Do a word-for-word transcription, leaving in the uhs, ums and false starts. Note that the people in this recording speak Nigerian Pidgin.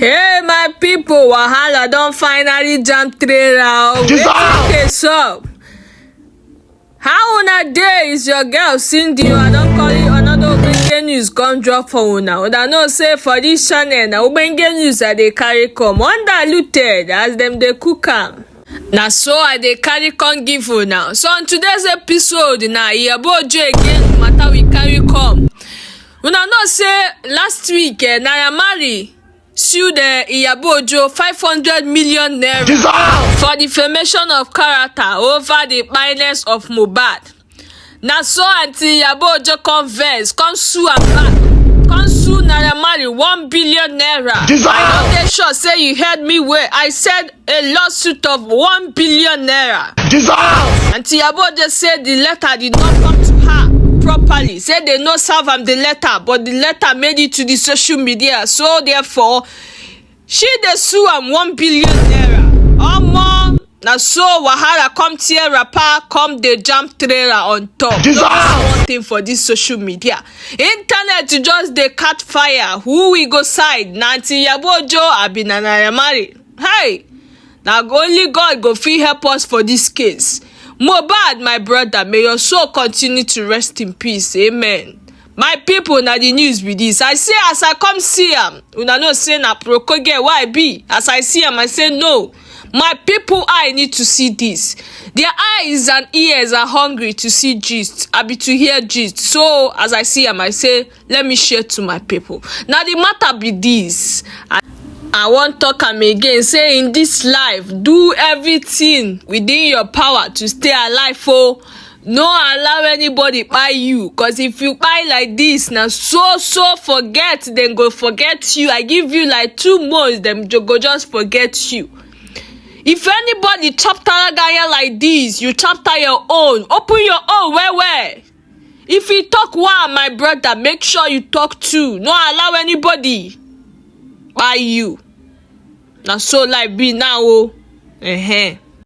Hey, my people, wahala don finally jam trailer o. Wetin dey sup? How una dey? Is your girl Cindy o. I don carry another ogbonge news come drop for una. Una know say for this channel na ogbonge news I dey carry come, undiluted, as dem dey cook am. Na so I dey carry come give una. So on today's episode, na Iyabo Ojo again matter we carry come. Una know say last week, eh, Naira Marley sued, eh, Iyabo Ojo five hundred million naira for defamation of character over the kpainess of Mohbad. Na so Aunty Iyabo Ojo come vex, come sue am back, come sue Naira Marley one billion naira. I no dey sure say you heard me well. I said a lawsuit of one billion naira. Aunty Iyabo Ojo say the letter did not come to her properly. Say they no serve am the letter, but the letter made it to the social media. So therefore, she dey sue am one billion naira. Omo, na so wahala come tear wrapper, come dey jam trailer on top. No be small thing for this social media. Internet just dey catch fire. Who we go side? Na Aunty Iyabo Ojo abi na Naira Marley? Hey! Na only God go fit help us for this case. Mohbad, my brother, may your soul continue to rest in peace. Amen. My people, na the news be this. I say as I come see am, una know say na proko girl wey I be. As I see am, I say no. My people eye need to see this. Their eyes and ears are hungry to see gist, abi to hear gist. So as I see am, I say let me share to my people. Na the matter be this. I, I wan talk am again, say in this life, do everything within your power to stay alive o. No allow anybody kpai you, cause if you kpai like this, na so so forget dem go forget you. I give you like two months, dem ju- go just forget you. If anybody chop taraganya like this, you chapter your own. Open your own well well. If you talk one, my brother, make sure you talk two. No allow anybody kpai you. Na so life be now o. Ehen.